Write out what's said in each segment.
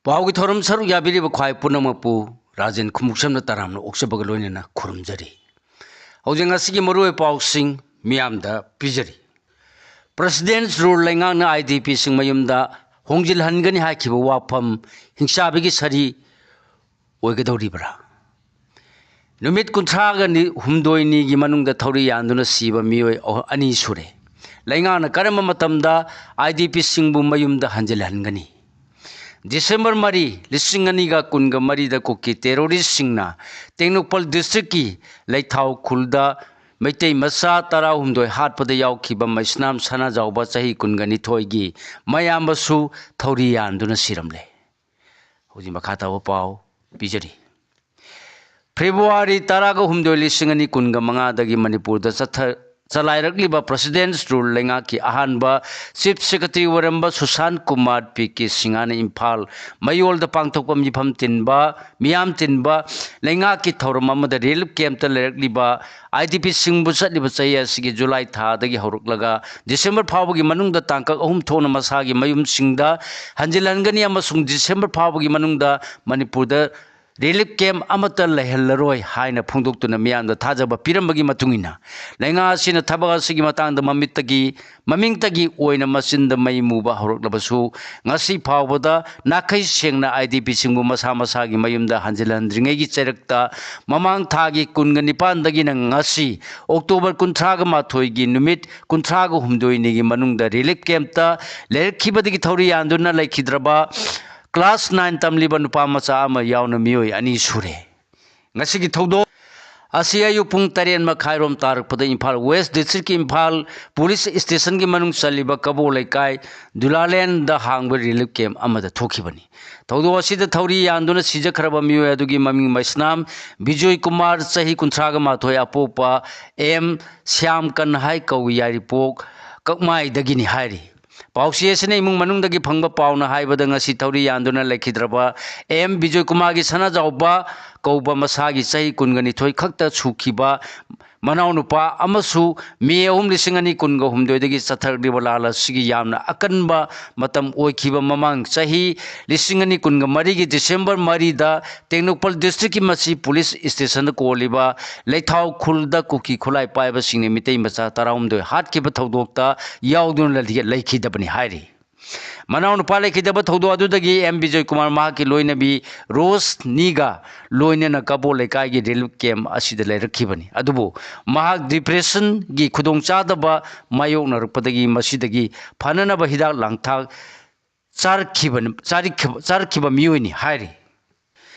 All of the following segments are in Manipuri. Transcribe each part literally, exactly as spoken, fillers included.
ꯄꯥꯎꯒꯤ ꯊꯧꯔꯝ ꯁꯔꯨꯛ ꯌꯥꯕꯤꯔꯤꯕ ꯈ꯭ꯋꯥꯏ ꯄꯨꯝꯅꯃꯛꯄꯨ ꯔꯥꯖꯦꯟ ꯈꯨꯃꯨꯛꯁꯝꯅ ꯇꯔꯥꯝꯅ ꯑꯣꯛꯆꯕꯒ ꯂꯣꯏꯅꯅ ꯈꯨꯔꯨꯝꯖꯔꯤ꯫ ꯍꯧꯖꯤꯛ ꯉꯁꯤꯒꯤ ꯃꯔꯨꯑꯣꯏꯕ ꯄꯥꯎꯁꯤꯡ ꯃꯤꯌꯥꯝꯗ ꯄꯤꯖꯔꯤ꯫ President's Rule ꯂꯩꯉꯥꯛꯅ IDPꯁꯤꯡ ꯃꯌꯨꯝꯗ ꯍꯣꯡꯖꯤꯜꯍꯟꯒꯅꯤ ꯍꯥꯏꯈꯤꯕ ꯋꯥꯐꯝ ꯍꯤꯡꯆꯥꯕꯤꯒꯤ ꯁꯥꯔꯤ ꯑꯣꯏꯒꯗꯧꯔꯤꯕ꯭ꯔꯥ? ꯅꯨꯃꯤꯠ ꯀꯨꯟꯊ꯭ꯔꯥꯒ ꯍꯨꯝꯗꯣꯏꯅꯤꯒꯤ ꯃꯅꯨꯡꯗ ꯊꯧꯔꯤ ꯌꯥꯟꯗꯨꯅ ꯁꯤꯕ ꯃꯤꯑꯣꯏ ꯑꯍꯨ-, ꯑꯅꯤ ꯁꯨꯔꯦ꯫ ꯂꯩꯉꯥꯛꯅ ꯀꯔꯝꯕ ꯃꯇꯝꯗ IDPꯁꯤꯡꯕꯨ ꯃꯌꯨꯝꯗ ꯍꯟꯖꯤꯜꯍꯟꯒꯅꯤ? ꯗꯤꯁꯦꯝꯕꯔ ꯃꯔꯤ, ꯂꯤꯁꯤꯡ ꯑꯅꯤꯒ ꯀꯨꯟꯒ ꯃꯔꯤꯗ ꯀꯨꯀꯤ terroristꯁꯤꯡꯅ ꯇꯦꯡꯅꯧꯄꯜ districtꯀꯤ ꯂꯩꯊꯥꯎ ꯈꯨꯜꯗ ꯃꯩꯇꯩ ꯃꯆꯥ ꯇꯔꯥꯍꯨꯝꯗꯣꯏ ꯍꯥꯠꯄꯗ ꯌꯥꯎꯈꯤꯕ ꯃꯩꯁꯅꯥꯝ ꯁꯅꯥꯖꯥꯎꯕ ꯆꯍꯤ ꯀꯨꯟꯒ ꯅꯤꯊꯣꯏꯒꯤ ꯃꯌꯥꯝꯕꯁꯨ ꯊꯧꯔꯤ ꯌꯥꯟꯗꯨꯅ ꯁꯤꯔꯝꯂꯦ꯫ ꯍꯧꯖꯤꯛ ꯃꯈꯥ ꯇꯥꯕ ꯄꯥꯎ ꯄꯤꯖꯔꯤ꯫ ꯐꯦꯕ꯭ꯔꯨꯋꯥꯔꯤ ꯇꯔꯥꯒ ꯍꯨꯝꯗꯣꯏ, ꯂꯤꯁꯤꯡ ꯑꯅꯤ ꯀꯨꯟꯒ ꯃꯉꯥꯗꯒꯤ ꯃꯅꯤꯄꯨꯔꯗ ꯆꯠꯊ-, ꯆꯂꯥꯏꯔꯛꯂꯤꯕ President's Rule ꯂꯩꯉꯥꯛꯀꯤ ꯑꯍꯥꯟꯕ Chief Secretary ꯑꯣꯏꯔꯝꯕ ꯁꯨꯁꯥꯟ ꯀꯨꯃꯥꯔ ꯄꯤ ꯀꯦ ꯁꯤꯡꯍꯅ ꯏꯝꯐꯥꯜ ꯃꯌꯣꯜꯗ ꯄꯥꯡꯊꯣꯛꯄ ꯃꯤꯐꯝ ꯇꯤꯟꯕ, ꯃꯤꯌꯥꯝ ꯇꯤꯟꯕ ꯂꯩꯉꯥꯛꯀꯤ ꯊꯧꯔꯝ ꯑꯃꯗ relief campꯇ ꯂꯩꯔꯛꯂꯤꯕ IDPꯁꯤꯡꯕꯨ ꯆꯠꯂꯤꯕ ꯆꯍꯤ ꯑꯁꯤꯒꯤ ꯖꯨꯂꯥꯏ ꯊꯥꯗꯒꯤ ꯍꯧꯔꯛꯂꯒ ꯗꯤꯁꯦꯝꯕꯔ ꯐꯥꯎꯕꯒꯤ ꯃꯅꯨꯡꯗ ꯇꯥꯡꯀꯛ ꯑꯍꯨꯝ ꯊꯣꯛꯅ ꯃꯁꯥꯒꯤ ꯃꯌꯨꯝꯁꯤꯡꯗ ꯍꯟꯖꯤꯜꯍꯟꯒꯅꯤ ꯑꯃꯁꯨꯡ ꯗꯤꯁꯦꯝꯕꯔ ꯐꯥꯎꯕꯒꯤ ꯃꯅꯨꯡꯗ ꯃꯅꯤꯄꯨꯔꯗ relief camp ꯑꯃꯠꯇ ꯂꯩꯍꯜꯂꯔꯣꯏ ꯍꯥꯏꯅ ꯐꯣꯡꯗꯣꯛꯇꯨꯅ ꯃꯤꯌꯥꯝꯗ ꯊꯥꯖꯕ ꯄꯤꯔꯝꯕꯒꯤ ꯃꯇꯨꯡ ꯏꯟꯅ, ꯂꯩꯉꯥꯛ ꯑꯁꯤꯅ ꯊꯕꯛ ꯑꯁꯤꯒꯤ ꯃꯇꯥꯡꯗ ꯃꯃꯤꯠꯇꯒꯤ, ꯃꯃꯤꯡꯇꯒꯤ ꯑꯣꯏꯅ ꯃꯆꯤꯟꯗ ꯃꯩ ꯃꯨꯕ ꯍꯧꯔꯛꯂꯕꯁꯨ, ꯉꯁꯤ ꯐꯥꯎꯕꯗ ꯅꯥꯈꯩ ꯁꯦꯡꯅ IDPꯁꯤꯡꯕꯨ ꯃꯁꯥ ꯃꯁꯥꯒꯤ ꯃꯌꯨꯝꯗ ꯍꯟꯖꯤꯜꯍꯟꯗ꯭ꯔꯤꯉꯩꯒꯤ ꯆꯩꯔꯛꯇ ꯃꯃꯥꯡ ꯊꯥꯒꯤ ꯀꯨꯟꯒ ꯅꯤꯄꯥꯟꯗꯒꯤꯅ ꯉꯁꯤ ꯑꯣꯛꯇꯣꯕꯔ ꯀꯨꯟꯊ꯭ꯔꯥꯒ ꯃꯥꯊꯣꯏꯒꯤ ꯅꯨꯃꯤꯠ ꯀꯨꯟꯊ꯭ꯔꯥꯒ ꯍꯨꯝꯗꯣꯏꯅꯤꯒꯤ ꯃꯅꯨꯡꯗ relief campꯇ ꯂꯩꯔꯛꯈꯤꯕꯗꯒꯤ ꯊꯧꯔꯤ ꯌꯥꯟꯗꯨꯅ ꯂꯩꯈꯤꯗ꯭ꯔꯕ class nine ꯇꯝꯂꯤꯕ ꯅꯨꯄꯥ ꯃꯆꯥ ꯑꯃ ꯌꯥꯎꯅ ꯃꯤꯑꯣꯏ ꯑꯅꯤ ꯁꯨꯔꯦ꯫ ꯉꯁꯤꯒꯤ ꯊꯧꯗꯣꯛ ꯑꯁꯤ ꯑꯌꯨꯛ ꯄꯨꯡ ꯇꯔꯦꯠ ꯃꯈꯥꯏꯔꯣꯝ ꯇꯥꯔꯛꯄꯗ ꯏꯝꯐꯥꯜ West Districtꯀꯤ ꯏꯝꯐꯥꯜ Police Stationꯒꯤ ꯃꯅꯨꯡ ꯆꯜꯂꯤꯕ ꯀꯕꯣ ꯂꯩꯀꯥꯏ ꯗꯨꯂꯥꯂꯦꯟꯗ ꯍꯥꯡꯕ relief camp ꯑꯃꯗ ꯊꯣꯛꯈꯤꯕꯅꯤ꯫ ꯊꯧꯗꯣꯛ ꯑꯁꯤꯗ ꯊꯧꯔꯤ ꯌꯥꯟꯗꯨꯅ ꯁꯤꯖꯈ꯭ꯔꯕ ꯃꯤꯑꯣꯏ ꯑꯗꯨꯒꯤ ꯃꯃꯤꯡ ꯃꯩꯁꯅꯥꯝ ꯕꯤꯖꯣꯏ ꯀꯨꯃꯥꯔ, ꯆꯍꯤ ꯀꯨꯟꯊ꯭ꯔꯥꯒ ꯃꯥꯊꯣꯏ, ꯑꯄꯣꯛꯄ ꯑꯦꯝ ꯁ꯭ꯌꯥꯝ ꯀꯟꯍꯥꯏ ꯀꯧꯏ, ꯌꯥꯏꯔꯤꯄꯣꯛ ꯀꯛꯃꯥꯏꯗꯒꯤꯅꯤ ꯍꯥꯏꯔꯤ꯫ ꯄꯥꯎꯆꯦ ꯑꯁꯤꯅ ꯏꯃꯨꯡ ꯃꯅꯨꯡꯗꯒꯤ ꯐꯪꯕ ꯄꯥꯎꯅ ꯍꯥꯏꯕꯗ, ꯉꯁꯤ ꯊꯧꯔꯤ ꯌꯥꯟꯗꯨꯅ ꯂꯩꯈꯤꯗ꯭ꯔꯕ ꯑꯦꯝ ꯕꯤꯖꯣꯏ ꯀꯨꯃꯥꯔꯒꯤ ꯁꯅꯥꯖꯥꯎꯕ ꯀꯧꯕ ꯃꯁꯥꯒꯤ ꯆꯍꯤ ꯀꯨꯟꯒ ꯅꯤꯊꯣꯏ ꯈꯛꯇ ꯁꯨꯈꯤꯕ ꯃꯅꯥꯎꯅꯨꯄꯥ ꯑꯃꯁꯨ ꯃꯦ ꯑꯍꯨꯝ, ꯂꯤꯁꯤꯡ ꯑꯅꯤ ꯀꯨꯟꯒ ꯍꯨꯝꯗꯣꯏꯗꯒꯤ ꯆꯠꯊꯔꯛꯂꯤꯕ ꯂꯥꯜ ꯑꯁꯤꯒꯤ ꯌꯥꯝꯅ ꯑꯀꯟꯕ ꯃꯇꯝ ꯑꯣꯏꯈꯤꯕ ꯃꯃꯥꯡ ꯆꯍꯤ ꯂꯤꯁꯤꯡ ꯑꯅꯤ ꯀꯨꯟꯒ ꯃꯔꯤꯒꯤ ꯗꯤꯁꯦꯝꯕꯔ ꯃꯔꯤꯗ ꯇꯦꯡꯅꯧꯄꯜ ꯗꯤꯁꯇ꯭ꯔꯤꯛꯀꯤ ꯃꯁꯤ ꯄꯨꯂꯤꯁ ꯁ꯭ꯇꯦꯁꯟꯗ ꯀꯣꯜꯂꯤꯕ ꯂꯩꯊꯥꯎ ꯈꯨꯜꯗ ꯀꯨꯀꯤ ꯈꯨꯠꯂꯥꯏ ꯄꯥꯏꯕꯁꯤꯡꯅ ꯃꯤꯇꯩ ꯃꯆꯥ ꯇꯔꯥꯍꯨꯝꯗꯣꯏ ꯍꯥꯠꯈꯤꯕ ꯊꯧꯗꯣꯛꯇ ꯌꯥꯎꯗꯨꯅ ꯂꯩ-, ꯂꯩꯈꯤꯗꯕꯅꯤ ꯍꯥꯏꯔꯤ꯫ ꯃꯅꯥꯎꯅꯨꯄꯥ ꯂꯩꯈꯤꯗꯕ ꯊꯧꯗꯣꯛ ꯑꯗꯨꯗꯒꯤ ꯑꯦꯝ ꯕꯤꯖꯣꯏ ꯀꯨꯃꯥꯔ ꯃꯍꯥꯛꯀꯤ ꯂꯣꯏꯅꯕꯤ ꯔꯣꯁꯅꯤꯒ ꯂꯣꯏꯅꯅ ꯀꯕꯣ ꯂꯩꯀꯥꯏꯒꯤ ꯔꯤꯂꯤꯐ ꯀꯦꯝꯞ ꯑꯁꯤꯗ ꯂꯩꯔꯛꯈꯤꯕꯅꯤ꯫ ꯑꯗꯨꯕꯨ ꯃꯍꯥꯛ ꯗꯤꯄ꯭ꯔꯦꯁꯟꯒꯤ ꯈꯨꯗꯣꯡꯆꯥꯗꯕ ꯃꯥꯌꯣꯛꯅꯔꯛꯄꯗꯒꯤ ꯃꯁꯤꯗꯒꯤ ꯐꯅꯅꯕ ꯍꯤꯗꯥꯛ ꯂꯥꯡꯊꯛ ꯆꯥꯔꯛꯈꯤꯕ, ꯆꯥꯔꯛꯈꯤꯕ, ꯆꯥꯔꯛꯈꯤꯕ ꯃꯤꯑꯣꯏꯅꯤ ꯍꯥꯏꯔꯤ꯫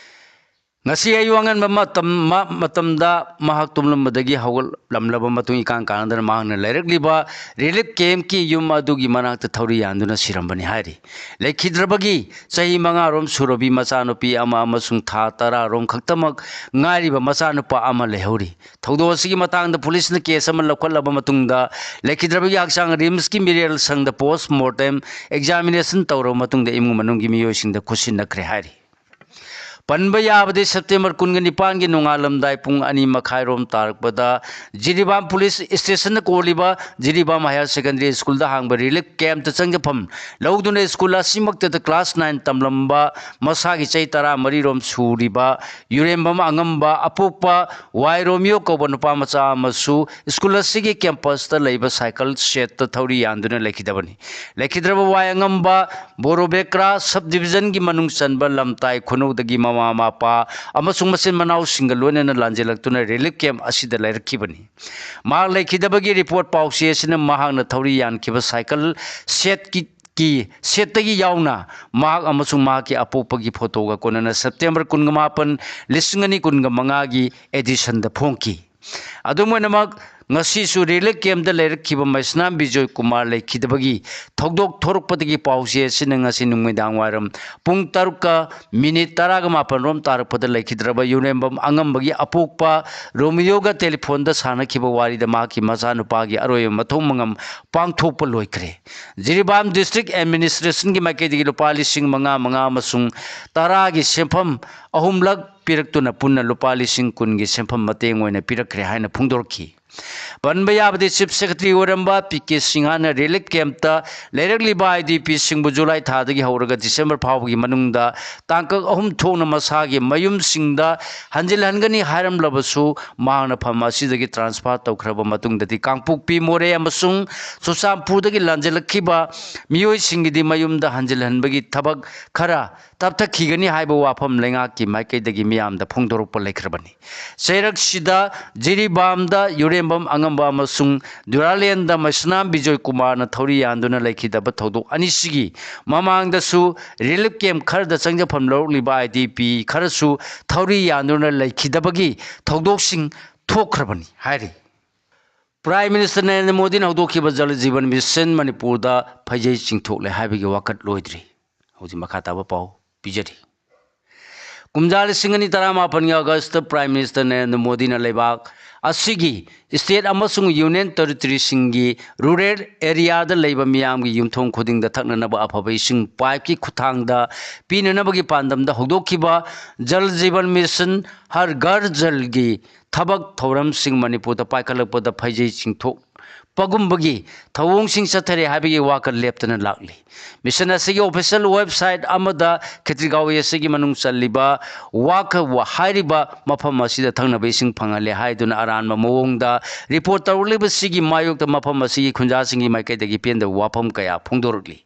ꯉꯁꯤ ꯑꯌꯨꯛ ꯑꯉꯟꯕ ꯃꯇꯝ, ꯃ-, ꯃꯇꯝꯗ ꯃꯍꯥꯛ ꯇꯨꯝꯂꯝꯕꯗꯒꯤ ꯍꯧꯒꯠꯂꯝꯂꯕ ꯃꯇꯨꯡ ꯏꯀꯥꯟ ꯀꯥꯟꯅꯗꯅ ꯃꯍꯥꯛꯅ ꯂꯩꯔꯛꯂꯤꯕ ꯔꯤꯂꯤꯐ ꯀꯦꯝꯞꯀꯤ ꯌꯨꯝ ꯑꯗꯨꯒꯤ ꯃꯅꯥꯛꯇ ꯊꯧꯔꯤ ꯌꯥꯟꯗꯨꯅ ꯁꯤꯔꯝꯕꯅꯤ ꯍꯥꯏꯔꯤ꯫ ꯂꯩꯈꯤꯗ꯭ꯔꯕꯒꯤ ꯆꯍꯤ ꯃꯉꯥꯔꯣꯝ ꯁꯨꯔꯕꯤ ꯃꯆꯥꯅꯨꯄꯤ ꯑꯃ ꯑꯃꯁꯨꯡ ꯊꯥ ꯇꯔꯥꯔꯣꯝ ꯈꯛꯇꯃꯛ ꯉꯥꯏꯔꯤꯕ ꯃꯆꯥꯅꯨꯄꯥ ꯑꯃ ꯂꯩꯍꯧꯔꯤ꯫ ꯊꯧꯗꯣꯛ ꯑꯁꯤꯒꯤ ꯃꯇꯥꯡꯗ ꯄꯨꯂꯤꯁꯅ ꯀꯦꯁ ꯑꯃ ꯂꯧꯈꯠꯂꯕ ꯃꯇꯨꯡꯗ ꯂꯩꯈꯤꯗ꯭ꯔꯕꯒꯤ ꯍꯛꯆꯥꯡ ꯔꯤꯝꯁꯀꯤ ꯃꯤꯔꯦꯜ ꯁꯪꯗ ꯄꯣꯁ ꯃꯣꯔꯇꯦꯝ ꯑꯦꯛꯖꯥꯃꯤꯅꯦꯁꯟ ꯇꯧꯔꯕ ꯃꯇꯨꯡꯗ ꯏꯃꯨꯡ ꯃꯅꯨꯡꯒꯤ ꯃꯤꯑꯣꯏꯁꯤꯡꯗ ꯈꯨꯠꯁꯤꯟꯅꯈ꯭ꯔꯦ ꯍꯥꯏꯔꯤ꯫ ꯄꯟꯕ ꯌꯥꯕꯗꯤ ꯁꯦꯞꯇꯦꯝꯕꯔ ꯀꯨꯟꯒ ꯅꯤꯄꯥꯟꯒꯤ ꯅꯣꯡꯉꯥꯜꯂꯝꯗꯥꯏ ꯄꯨꯡ ꯑꯅꯤ ꯃꯈꯥꯏꯔꯣꯝ ꯇꯥꯔꯛꯄꯗ ꯖꯤꯔꯤꯕꯥꯝ ꯄꯨꯂꯤꯁ ꯁ꯭ꯇꯦꯁꯟꯗ ꯀꯣꯜꯂꯤꯕ ꯖꯤꯔꯤꯕꯥꯝ ꯍꯥꯌꯔ ꯁꯦꯀꯦꯟꯗꯔꯤ ꯁ꯭ꯀꯨꯜꯗ ꯍꯥꯡꯕ ꯔꯤꯂꯤꯐ ꯀꯦꯝꯞꯇ ꯆꯪꯖꯐꯝ ꯂꯧꯗꯨꯅ ꯁ꯭ꯀꯨꯜ ꯑꯁꯤꯃꯛꯇꯗ ꯀ꯭ꯂꯥꯁ ꯅꯥꯏꯟ ꯇꯝꯂꯝꯕ ꯃꯁꯥꯒꯤ ꯆꯍꯤ ꯇꯔꯥꯃꯔꯤꯔꯣꯝ ꯁꯨꯔꯤꯕ ꯌꯨꯔꯦꯝꯕꯝ ꯑꯉꯝꯕ ꯑꯄꯣꯛꯄ ꯋꯥꯏ ꯔꯣꯃꯤꯌꯣ ꯀꯧꯕ ꯅꯨꯄꯥ ꯃꯆꯥ ꯑꯃꯁꯨ ꯁ꯭ꯀꯨꯜ ꯑꯁꯤꯒꯤ ꯀꯦꯝꯄꯁꯇ ꯂꯩꯕ ꯁꯥꯏꯀꯜ ꯁꯦꯠꯇ ꯊꯧꯔꯤ ꯌꯥꯟꯗꯨꯅ ꯂꯩꯈꯤꯗꯕꯅꯤ꯫ ꯂꯩꯈꯤꯗ꯭ꯔꯕ ꯋꯥꯏ ꯑꯉꯝꯕ ꯕꯣꯔꯣꯕꯦꯀ꯭ꯔꯥ ꯁꯕ ꯗꯤꯕꯤꯖꯟꯒꯤ ꯃꯅꯨꯡ ꯆꯟꯕ ꯂꯝꯇꯥꯏ ꯈꯨꯅꯧꯗꯒꯤ ꯃꯃꯥ ꯃꯄꯥ ꯑꯃꯁꯨꯡ ꯃꯆꯤꯟ ꯃꯅꯥꯎꯁꯤꯡꯒ ꯂꯣꯏꯅꯅ ꯂꯥꯟꯖꯦꯜꯂꯛꯇꯨꯅ ꯔꯤꯂꯤꯐ ꯀꯦꯝꯞ ꯑꯁꯤꯗ ꯂꯩꯔꯛꯈꯤꯕꯅꯤ꯫ ꯃꯍꯥꯛ ꯂꯩꯈꯤꯗꯕꯒꯤ ꯔꯤꯄꯣꯔꯠ ꯄꯥꯎꯆꯦ ꯑꯁꯤꯅ ꯃꯍꯥꯛꯅ ꯊꯧꯔꯤ ꯌꯥꯟꯈꯤꯕ ꯁꯥꯏꯀꯜ ꯁꯦꯠꯀꯤ, ꯀꯤ ꯁꯦꯠꯇꯒꯤ ꯌꯥꯎꯅ ꯃꯍꯥꯛ ꯑꯃꯁꯨꯡ ꯃꯍꯥꯛꯀꯤ ꯑꯄꯣꯛꯄꯒꯤ ꯐꯣꯇꯣꯒ ꯀꯣꯟꯅꯅ ꯁꯦꯞꯇꯦꯝꯕꯔ ꯀꯨꯟꯒ ꯃꯥꯄꯟ, ꯂꯤꯁꯤꯡ ꯑꯅꯤ ꯀꯨꯟꯒ ꯃꯉꯥꯒꯤ ꯑꯦꯗꯤꯁꯟꯗ ꯐꯣꯡꯈꯤ꯫ ꯑꯗꯨꯝ ꯑꯣꯏꯅꯃꯛ, ꯉꯁꯤꯁꯨ ꯔꯤꯂꯤꯐ ꯀꯦꯝꯞꯇ ꯂꯩꯔꯛꯈꯤꯕ ꯃꯩꯁꯅꯥꯝ ꯕꯤꯖꯣꯏ ꯀꯨꯃꯥꯔ ꯂꯩꯈꯤꯗꯕꯒꯤ ꯊꯧꯗꯣꯛ ꯊꯣꯔꯛꯄꯗꯒꯤ ꯄꯥꯎꯆꯦ ꯑꯁꯤꯅ ꯉꯁꯤ ꯅꯨꯃꯤꯗꯥꯡ ꯋꯥꯏꯔꯝ ꯄꯨꯡ ꯇꯔꯨꯛꯀ ꯃꯤꯅꯤꯠ ꯇꯔꯥꯒ ꯃꯥꯄꯟ ꯔꯣꯝ ꯇꯥꯔꯛꯄꯗ ꯂꯩꯈꯤꯗ꯭ꯔꯕ ꯌꯨꯔꯦꯝꯕꯝ ꯑꯉꯝꯕꯒꯤ ꯑꯄꯣꯛꯄ ꯔꯣꯃꯤꯌꯣꯒ ꯇꯦꯂꯤꯐꯣꯟꯗ ꯁꯥꯟꯅꯈꯤꯕ ꯋꯥꯔꯤꯗ ꯃꯍꯥꯛꯀꯤ ꯃꯆꯥꯅꯨꯄꯥꯒꯤ ꯑꯔꯣꯏꯕ ꯃꯊꯧ ꯃꯉꯝ ꯄꯥꯡꯊꯣꯛꯄ ꯂꯣꯏꯈ꯭ꯔꯦ꯫ ꯖꯤꯔꯤꯕꯥꯝ ꯗꯤꯁꯇ꯭ꯔꯤꯛ ꯑꯦꯗꯃꯤꯅꯤꯁꯇ꯭ꯔꯦꯁꯟꯒꯤ ꯃꯥꯏꯀꯩꯗꯒꯤ ꯂꯨꯄꯥ ꯂꯤꯁꯤꯡ ꯃꯉꯥ ꯃꯉꯥ ꯑꯃꯁꯨꯡ ꯇꯔꯥꯒꯤ ꯁꯦꯟꯐꯝ ꯑꯍꯨꯝꯂꯛ ꯄꯤꯔꯛꯇꯨꯅ ꯄꯨꯟꯅ ꯂꯨꯄꯥ ꯂꯤꯁꯤꯡ ꯀꯨꯟꯒꯤ ꯁꯦꯟꯐꯝ ꯃꯇꯦꯡ ꯑꯣꯏꯅ ꯄꯤꯔꯛꯈ꯭ꯔꯦ ꯍꯥꯏꯅ ꯐꯣꯡꯗꯣꯔꯛꯈꯤ꯫ ꯄꯟꯕ ꯌꯥꯕꯗꯤ, ꯆꯤꯐ ꯁꯦꯀ꯭ꯔꯦꯇꯔꯤ ꯑꯣꯏꯔꯝꯕ ꯄꯤ ꯀꯦ ꯁꯤꯡꯍꯅ ꯔꯤꯂꯤꯐ ꯀꯦꯝꯞꯇ ꯂꯩꯔꯛꯂꯤꯕ ꯑꯥꯏ ꯗꯤ ꯄꯤꯁꯤꯡꯕꯨ ꯖꯨꯂꯥꯏ ꯊꯥꯗꯒꯤ ꯍꯧꯔꯒ ꯗꯤꯁꯦꯝꯕꯔ ꯐꯥꯎꯕꯒꯤ ꯃꯅꯨꯡꯗ ꯇꯥꯡꯀꯛ ꯑꯍꯨꯝ ꯊꯣꯛꯅ ꯃꯁꯥꯒꯤ ꯃꯌꯨꯝꯁꯤꯡꯗ ꯍꯟꯖꯤꯜꯍꯟꯒꯅꯤ ꯍꯥꯏꯔꯝꯂꯕꯁꯨ, ꯃꯍꯥꯛꯅ ꯐꯝ ꯑꯁꯤꯗꯒꯤ ꯇ꯭ꯔꯥꯟꯁꯐꯔ ꯇꯧꯈ꯭ꯔꯕ ꯃꯇꯨꯡꯗꯗꯤ, ꯀꯥꯡꯄꯣꯛꯄꯤ, ꯃꯣꯔꯦ ꯑꯃꯁꯨꯡ ꯆꯨꯔꯆꯥꯟꯄꯨꯔꯗꯒꯤ ꯂꯥꯟꯖꯦꯜꯂꯛꯈꯤꯕ ꯃꯤꯑꯣꯏꯁꯤꯡꯒꯤꯗꯤ ꯃꯌꯨꯝꯗ ꯍꯟꯖꯤꯜꯍꯟꯕꯒꯤ ꯊꯕꯛ ꯈꯔ ꯇꯞꯊꯈꯤꯒꯅꯤ ꯍꯥꯏꯕ ꯋꯥꯐꯝ ꯂꯩꯉꯥꯛꯀꯤ ꯃꯥꯏꯀꯩꯗꯒꯤ ꯃꯤꯌꯥꯝꯗ ꯐꯣꯡꯗꯣꯔꯛꯄ ꯂꯩꯈ꯭ꯔꯕꯅꯤ꯫ ꯆꯩꯔꯛꯁꯤꯗ ꯖꯤꯔꯤꯕꯥꯝꯗ ꯌꯨꯔꯦꯝꯕꯝ ꯑꯉꯝꯕ ꯑꯃꯁꯨꯡ ꯗꯨꯔꯥꯂꯦꯟꯗ ꯃꯩꯁꯅꯥꯝ ꯕꯤꯖꯣꯏ ꯀꯨꯃꯥꯔꯅ ꯊꯧꯔꯤ ꯌꯥꯟꯗꯨꯅ ꯂꯩꯈꯤꯗꯕ ꯊꯧꯗꯣꯛ ꯑꯅꯤꯁꯤꯒꯤ ꯃꯃꯥꯡꯗꯁꯨ ꯔꯤꯂꯤꯐ ꯀꯦꯝꯞ ꯈꯔꯗ ꯆꯪꯖꯐꯝ ꯂꯧꯔꯛꯂꯤꯕ ꯑꯥꯏ ꯗꯤ ꯄꯤ ꯈꯔꯁꯨ ꯊꯧꯔꯤ ꯌꯥꯟꯗꯨꯅ ꯂꯩꯈꯤꯗꯕꯒꯤ ꯊꯧꯗꯣꯛꯁꯤꯡ ꯊꯣꯛꯈ꯭ꯔꯕꯅꯤ ꯍꯥꯏꯔꯤ꯫ ꯄ꯭ꯔꯥꯏꯝ ꯃꯤꯅꯤꯁꯇꯔ ꯅꯔꯦꯟꯗ꯭ꯔ ꯃꯣꯗꯤꯅ ꯍꯧꯗꯣꯛꯈꯤꯕ ꯖꯜ ꯖꯤꯕꯟ ꯃꯤꯁꯟ ꯃꯅꯤꯄꯨꯔꯗ ꯐꯩꯖꯩ ꯆꯤꯡꯊꯣꯛꯂꯦ ꯍꯥꯏꯕꯒꯤ ꯋꯥꯀꯠ ꯂꯣꯏꯗ꯭ꯔꯤ꯫ ꯍꯧꯖꯤꯛ ꯃꯈꯥ ꯇꯥꯕ ꯄꯥꯎ ꯄꯤꯖꯔꯤ꯫ ꯀꯨꯝꯖꯥ ꯂꯤꯁꯤꯡ ꯑꯅꯤ ꯇꯔꯥꯃꯥꯄꯟꯒꯤ ꯑꯥꯒꯁꯇ ꯄ꯭ꯔꯥꯏꯝ ꯃꯤꯅꯤꯁꯇꯔ ꯅꯔꯦꯟꯗ꯭ꯔ ꯃꯣꯗꯤꯅ ꯂꯩꯕꯥꯛ ꯑꯁꯤꯒꯤ ꯁ꯭ꯇꯦꯠ ꯑꯃꯁꯨꯡ ꯌꯨꯅꯤꯌꯟ ꯇꯦꯔꯤꯇꯣꯔꯤꯁꯤꯡꯒꯤ ꯔꯨꯔꯦꯜ ꯑꯦꯔꯤꯌꯥꯗ ꯂꯩꯕ ꯃꯤꯌꯥꯝꯒꯤ ꯌꯨꯝꯊꯣꯡ ꯈꯨꯗꯤꯡꯗ ꯊꯛꯅꯅꯕ ꯑꯐꯕ ꯏꯁꯤꯡ ꯄꯥꯏꯞꯀꯤ ꯈꯨꯠꯊꯥꯡꯗ ꯄꯤꯅꯅꯕꯒꯤ ꯄꯥꯟꯗꯝꯗ ꯍꯧꯗꯣꯛꯈꯤꯕ ꯖꯜ ꯖꯤꯕꯟ ꯃꯤꯁꯟ ꯍꯔ ꯘꯔ ꯖꯜꯒꯤ ꯊꯕꯛ ꯊꯧꯔꯝꯁꯤꯡ ꯃꯅꯤꯄꯨꯔꯗ ꯄꯥꯏꯈꯠꯂꯛꯄꯗ ꯐꯩꯖꯩ ꯆꯤꯡꯊꯣꯛꯄꯒꯨꯝꯕꯒꯤ ꯊꯧꯑꯣꯡꯁꯤꯡ ꯆꯠꯊꯔꯦ ꯍꯥꯏꯕꯒꯤ ꯋꯥꯈꯜ ꯂꯦꯞꯇꯅ ꯂꯥꯛꯂꯤ꯫ ꯃꯤꯁꯟ ꯑꯁꯤꯒꯤ ꯑꯣꯐꯤꯁꯤꯌꯦꯜ ꯋꯦꯕꯁꯥꯏꯠ ꯑꯃꯗ ꯈꯦꯇ꯭ꯔꯤꯒꯥꯎ ꯑꯁꯤꯒꯤ ꯃꯅꯨꯡ ꯆꯜꯂꯤꯕ ꯋꯥꯈ ꯍꯥꯏꯔꯤꯕ ꯃꯐꯝ ꯑꯁꯤꯗ ꯊꯛꯅꯕ ꯏꯁꯤꯡ ꯐꯪꯍꯜꯂꯦ ꯍꯥꯏꯗꯨꯅ ꯑꯔꯥꯟꯕ ꯃꯑꯣꯡꯗ ꯔꯤꯄꯣꯔꯠ ꯇꯧꯔꯛꯂꯤꯕꯁꯤꯒꯤ ꯃꯥꯌꯣꯛꯇ ꯃꯐꯝ ꯑꯁꯤꯒꯤ ꯈꯨꯟꯖꯥꯁꯤꯡꯒꯤ ꯃꯥꯏꯀꯩꯗꯒꯤ ꯄꯦꯟꯗꯕ ꯋꯥꯐꯝ ꯀꯌꯥ ꯐꯣꯡꯗꯣꯔꯛꯂꯤ꯫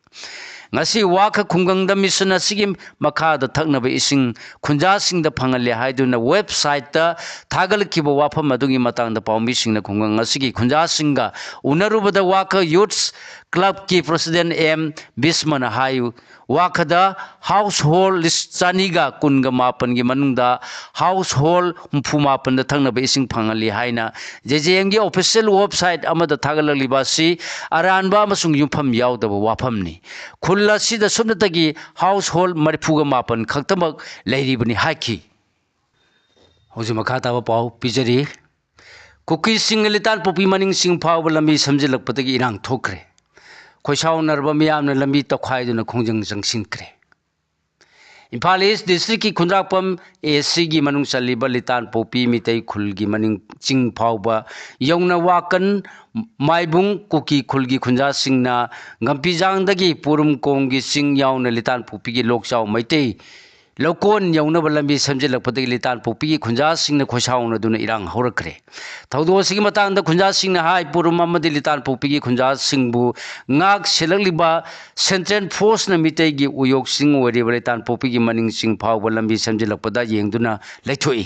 ꯉꯁꯤ ꯋꯥꯈ ꯈꯨꯡꯒꯪꯗ ꯃꯤꯁꯟ ꯑꯁꯤꯒꯤ ꯃꯈꯥꯗ ꯊꯛꯅꯕ ꯏꯁꯤꯡ ꯈꯨꯟꯖꯥꯁꯤꯡꯗ ꯐꯪꯍꯜꯂꯦ ꯍꯥꯏꯗꯨꯅ ꯋꯦꯕꯁꯥꯏꯠꯇ ꯊꯥꯒꯠꯂꯛꯈꯤꯕ ꯋꯥꯐꯝ ꯑꯗꯨꯒꯤ ꯃꯇꯥꯡꯗ ꯄꯥꯎꯃꯤꯁꯤꯡꯅ ꯈꯨꯡꯒꯪ ꯑꯁꯤꯒꯤ ꯈꯨꯟꯖꯥꯁꯤꯡꯒ ꯎꯅꯔꯨꯕꯗ ꯋꯥꯈ ꯌꯨꯠꯁ ꯀ꯭ꯂꯕꯀꯤ ꯄ꯭ꯔꯁꯤꯗꯦꯟ ꯑꯦꯝ ꯕꯤꯁꯃꯅ ꯍꯥꯏ, ꯋꯥꯈꯗ ꯍꯥꯎꯁ ꯍꯣꯜ ꯆꯅꯤꯒ ꯀꯨꯟꯒ ꯃꯥꯄꯟꯒꯤ ꯃꯅꯨꯡꯗ ꯍꯥꯎꯁ ꯍꯣꯜ ꯍꯨꯝꯐꯨ ꯃꯥꯄꯟꯗ ꯊꯛꯅꯕ ꯏꯁꯤꯡ ꯐꯪꯍꯜꯂꯤ ꯍꯥꯏꯅ ꯖꯦ ꯖꯦ ꯑꯦꯝꯒꯤ ꯑꯣꯐꯤꯁꯤꯌꯦꯜ ꯋꯦꯕꯁꯥꯏꯠ ꯑꯃꯗ ꯊꯥꯒꯠꯂꯛꯂꯤꯕ ꯑꯁꯤ ꯑꯔꯥꯟꯕ ꯑꯃꯁꯨꯡ ꯌꯨꯝꯐꯝ ꯌꯥꯎꯗꯕ ꯋꯥꯐꯝꯅꯤ꯫ ꯈꯨꯜ ꯑꯁꯤꯗ ꯁꯨꯞꯅꯇꯒꯤ ꯍꯥꯎꯁ ꯍꯣꯜ ꯃꯔꯤꯐꯨꯒ ꯃꯥꯄꯟ ꯈꯛꯇꯃꯛ ꯂꯩꯔꯤꯕꯅꯤ ꯍꯥꯏꯈꯤ꯫ ꯍꯧꯖꯤꯛ ꯃꯈꯥ ꯇꯥꯕ ꯄꯥꯎ ꯄꯤꯖꯔꯤ꯫ ꯀꯨꯀꯤꯁꯤꯡꯅ ꯂꯤꯇꯥꯟꯄꯣꯛꯄꯤ ꯃꯅꯤꯡ ꯆꯤꯡ ꯐꯥꯎꯕ ꯂꯝꯕꯤ ꯁꯦꯝꯖꯤꯜꯂꯛꯄꯗꯒꯤ ꯏꯔꯥꯡ ꯊꯣꯛꯈ꯭ꯔꯦ꯫ ꯈꯣꯏꯁꯥꯎꯅꯔꯕ ꯃꯤꯌꯥꯝꯅ ꯂꯝꯕꯤ ꯇꯧꯈꯥꯏꯗꯨꯅ ꯈꯣꯡꯖꯪ ꯆꯪꯁꯤꯟꯈ꯭ꯔꯦ꯫ ꯏꯝꯐꯥꯜ ꯏꯁ ꯗꯤꯁꯇ꯭ꯔꯤꯛꯀꯤ ꯈꯨꯟꯗ꯭ꯔꯥꯛꯄꯝ ꯑꯦ ꯁꯤꯒꯤ ꯃꯅꯨꯡ ꯆꯜꯂꯤꯕ ꯂꯤꯇꯥꯟꯄꯣꯛꯄꯤ ꯃꯤꯇꯩ ꯈꯨꯜꯒꯤ ꯃꯅꯤꯡ ꯆꯤꯡ ꯐꯥꯎꯕ ꯌꯧꯅ ꯋꯥꯀꯟ ꯃꯥꯏꯕꯨꯡ ꯀꯨꯀꯤ ꯈꯨꯜꯒꯤ ꯈꯨꯟꯖꯥꯁꯤꯡꯅ ꯒꯝꯄꯤꯖꯥꯡꯗꯒꯤ ꯄꯨꯔꯨꯝ ꯀꯣꯝꯒꯤ ꯆꯤꯡ ꯌꯥꯎꯅ ꯂꯤꯇꯥꯟꯄꯣꯛꯄꯤꯒꯤ ꯂꯣꯛꯆꯥꯎ ꯃꯩꯇꯩ ꯂꯧꯀꯣꯟ ꯌꯧꯅꯕ ꯂꯝꯕꯤ ꯁꯦꯝꯖꯤꯜꯂꯛꯄꯗꯒꯤ ꯂꯤꯇꯥꯟꯄꯣꯛꯄꯤꯒꯤ ꯈꯨꯟꯖꯥꯁꯤꯡꯅ ꯈꯣꯏꯁꯥꯎꯅꯗꯨꯅ ꯏꯔꯥꯡ ꯍꯧꯔꯛꯈ꯭ꯔꯦ꯫ ꯊꯧꯗꯣꯛ ꯑꯁꯤꯒꯤ ꯃꯇꯥꯡꯗ ꯈꯨꯟꯖꯥꯁꯤꯡꯅ ꯍꯥꯏ, ꯄꯨꯔꯨꯝ ꯑꯃꯗꯤ ꯂꯤꯇꯥꯟꯄꯣꯛꯄꯤꯒꯤ ꯈꯨꯟꯖꯥꯁꯤꯡꯕꯨ ꯉꯥꯛ ꯁꯦꯜꯂꯛꯂꯤꯕ ꯁꯦꯟꯇ꯭ꯔꯦꯜ ꯐꯣꯔꯁꯅ ꯃꯤꯇꯩꯒꯤ ꯎꯌꯣꯛꯁꯤꯡ ꯑꯣꯏꯔꯤꯕ ꯂꯤꯇꯥꯟꯄꯣꯛꯄꯤꯒꯤ ꯃꯅꯤꯡ ꯆꯤꯡ ꯐꯥꯎꯕ ꯂꯝꯕꯤ ꯁꯦꯝꯖꯤꯜꯂꯛꯄꯗ ꯌꯦꯡꯗꯨꯅ ꯂꯩꯊꯣꯛꯏ꯫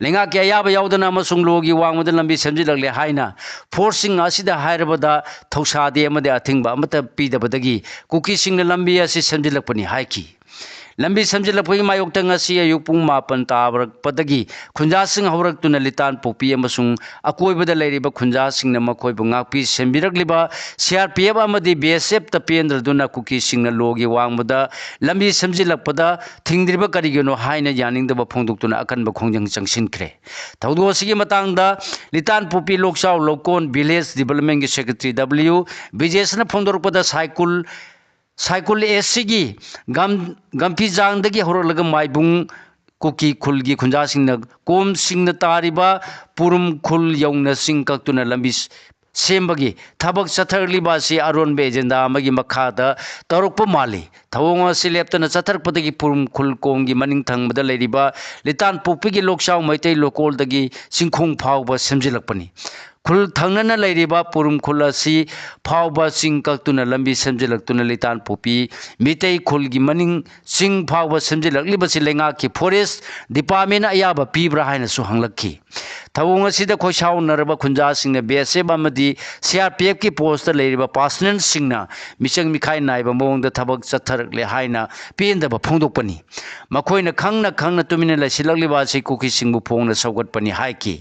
ꯂꯩꯉꯥꯛꯀꯤ ꯑꯌꯥꯕ ꯌꯥꯎꯗꯅ ꯑꯃꯁꯨꯡ ꯂꯣꯒꯤ ꯋꯥꯡꯃꯗ ꯂꯝꯕꯤ ꯁꯦꯝꯖꯤꯜꯂꯛꯂꯦ ꯍꯥꯏꯅ ꯐꯣꯔꯁꯁꯤꯡ ꯑꯁꯤꯗ ꯍꯥꯏꯔꯕꯗ ꯊꯧꯁꯥꯗꯦ ꯑꯃꯗꯤ ꯑꯊꯤꯡꯕ ꯑꯃꯠꯇ ꯄꯤꯗꯕꯗꯒꯤ ꯀꯨꯀꯤꯁꯤꯡꯅ ꯂꯝꯕꯤ ꯑꯁꯤ ꯁꯦꯝꯖꯤꯜꯂꯛꯄꯅꯤ ꯍꯥꯏꯈꯤ꯫ ꯂꯝꯕꯤ ꯁꯦꯝꯖꯤꯜꯂꯛꯄꯒꯤ ꯃꯥꯌꯣꯛꯇ ꯉꯁꯤ ꯑꯌꯨꯛ ꯄꯨꯡ ꯃꯥꯄꯟ ꯇꯥꯕꯔꯛꯄꯗꯒꯤ ꯈꯨꯟꯖꯥꯁꯤꯡ ꯍꯧꯔꯛꯇꯨꯅ ꯂꯤꯇꯥꯟꯄꯣꯛꯄꯤ ꯑꯃꯁꯨꯡ ꯑꯀꯣꯏꯕꯗ ꯂꯩꯔꯤꯕ ꯈꯨꯟꯖꯥꯁꯤꯡꯅ ꯃꯈꯣꯏꯕꯨ ꯉꯥꯛꯄꯤ ꯁꯦꯟꯕꯤꯔꯛꯂꯤꯕ ꯁꯤ ꯑꯥꯔ ꯄꯤ ꯑꯦꯐ ꯑꯃꯗꯤ ꯕꯤ ꯑꯦꯁ ꯑꯦꯐꯇ ꯄꯦꯟꯗ꯭ꯔꯗꯨꯅ ꯀꯨꯀꯤꯁꯤꯡꯅ ꯂꯣꯒꯤ ꯋꯥꯡꯃꯗ ꯂꯝꯕꯤ ꯁꯦꯝꯖꯤꯜꯂꯛꯄꯗ ꯊꯤꯡꯗ꯭ꯔꯤꯕ ꯀꯔꯤꯒꯤꯅꯣ ꯍꯥꯏꯅ ꯌꯥꯅꯤꯡꯗꯕ ꯐꯣꯡꯗꯣꯛꯇꯨꯅ ꯑꯀꯟꯕ ꯈꯣꯡꯖꯪ ꯆꯪꯁꯤꯟꯈ꯭ꯔꯦ꯫ ꯊꯧꯗꯣꯛ ꯑꯁꯤꯒꯤ ꯃꯇꯥꯡꯗ ꯂꯤꯇꯥꯟꯄꯣꯛꯄꯤ ꯂꯣꯛꯆꯥꯎ ꯂꯧꯀꯣꯟ ꯚꯤꯂꯦꯖ ꯗꯤꯕꯂꯞꯃꯦꯟꯒꯤ ꯁꯦꯀ꯭ꯔꯦꯇꯔꯤ ꯗꯕ꯭ꯂꯤꯎ ꯕꯤꯖꯦꯁꯅ ꯐꯣꯡꯗꯣꯔꯛꯄꯗ ꯁꯥꯏꯀꯨꯜ ꯁꯥꯏꯀꯨꯜ ꯑꯦꯁ ꯁꯤꯒꯤ ꯒꯝ-, ꯒꯝꯐꯤꯖꯥꯡꯗꯒꯤ ꯍꯧꯔꯛꯂꯒ ꯃꯥꯏꯕꯨꯡ ꯀꯨꯀꯤ ꯈꯨꯜꯒꯤ ꯈꯨꯟꯖꯥꯁꯤꯡꯅ ꯀꯣꯝꯁꯤꯡꯅ ꯇꯥꯔꯤꯕ ꯄꯨꯔꯨꯝ ꯈꯨꯜ ꯌꯧꯅ ꯆꯤꯡ ꯀꯛꯇꯨꯅ ꯂꯝꯕꯤ ꯁ-, ꯁꯦꯝꯕꯒꯤ ꯊꯕꯛ ꯆꯠꯊꯔꯛꯂꯤꯕ ꯑꯁꯤ ꯑꯔꯣꯟꯕ ꯑꯦꯖꯦꯟꯗꯥ ꯑꯃꯒꯤ ꯃꯈꯥꯗ ꯇꯧꯔꯛꯄ ꯃꯥꯜꯂꯤ꯫ ꯊꯧꯑꯣꯡ ꯑꯁꯤ ꯂꯦꯞꯇꯅ ꯆꯠꯊꯔꯛꯄꯗꯒꯤ ꯄꯨꯔꯨꯝ ꯈꯨꯜ ꯀꯣꯝꯒꯤ ꯃꯅꯤꯡ ꯊꯪꯕꯗ ꯂꯩꯔꯤꯕ ꯂꯤꯇꯥꯟꯄꯣꯛꯄꯤꯒꯤ ꯂꯣꯛꯆꯥꯎ ꯃꯩꯇꯩ ꯂꯣꯀꯣꯜꯗꯒꯤ ꯆꯤꯡꯈꯣꯡ ꯐꯥꯎꯕ ꯁꯦꯝꯖꯤꯜꯂꯛꯄꯅꯤ꯫ ꯈꯨꯜ ꯊꯪꯅꯅ ꯂꯩꯔꯤꯕ ꯄꯨꯔꯨꯝ ꯈꯨꯜ ꯑꯁꯤ ꯐꯥꯎꯕ ꯆꯤꯡ ꯀꯛꯇꯨꯅ ꯂꯝꯕꯤ ꯁꯦꯝꯖꯤꯜꯂꯛꯇꯨꯅ ꯂꯤꯇꯥꯟꯄꯣꯛꯄꯤ ꯃꯤꯇꯩ ꯈꯨꯜꯒꯤ ꯃꯅꯤꯡ ꯆꯤꯡ ꯐꯥꯎꯕ ꯁꯦꯝꯖꯤꯜꯂꯛꯂꯤꯕꯁꯤ ꯂꯩꯉꯥꯛꯀꯤ ꯐꯣꯔꯦꯁ ꯗꯤꯄꯥꯔꯠꯃꯦꯟꯅ ꯑꯌꯥꯕ ꯄꯤꯕ꯭ꯔꯥ ꯍꯥꯏꯅꯁꯨ ꯍꯪꯂꯛꯈꯤ꯫ ꯊꯧꯑꯣꯡ ꯑꯁꯤꯗ ꯈꯣꯏꯁꯥꯎꯅꯔꯕ ꯈꯨꯟꯖꯥꯁꯤꯡꯅ ꯕꯤ ꯑꯦꯁ ꯑꯦꯐ ꯑꯃꯗꯤ ꯁꯤ ꯑꯥꯔ ꯄꯤ ꯑꯦꯐꯀꯤ ꯄꯣꯁꯇ ꯂꯩꯔꯤꯕ ꯄꯥꯔꯁꯅꯦꯜꯁꯤꯡꯅ ꯃꯤꯆꯪ ꯃꯤꯈꯥꯏ ꯅꯥꯏꯕ ꯃꯑꯣꯡꯗ ꯊꯕꯛ ꯆꯠꯊꯔꯛꯂꯦ ꯍꯥꯏꯅ ꯄꯦꯟꯗꯕ ꯐꯣꯡꯗꯣꯛꯄꯅꯤ꯫ ꯃꯈꯣꯏꯅ ꯈꯪꯅ ꯈꯪꯅ ꯇꯨꯃꯤꯟꯅ ꯂꯩꯁꯤꯜꯂꯛꯂꯤꯕ ꯑꯁꯤ ꯀꯨꯀꯤꯁꯤꯡꯕꯨ ꯐꯣꯡꯅ ꯁꯧꯒꯠꯄꯅꯤ ꯍꯥꯏꯈꯤ꯫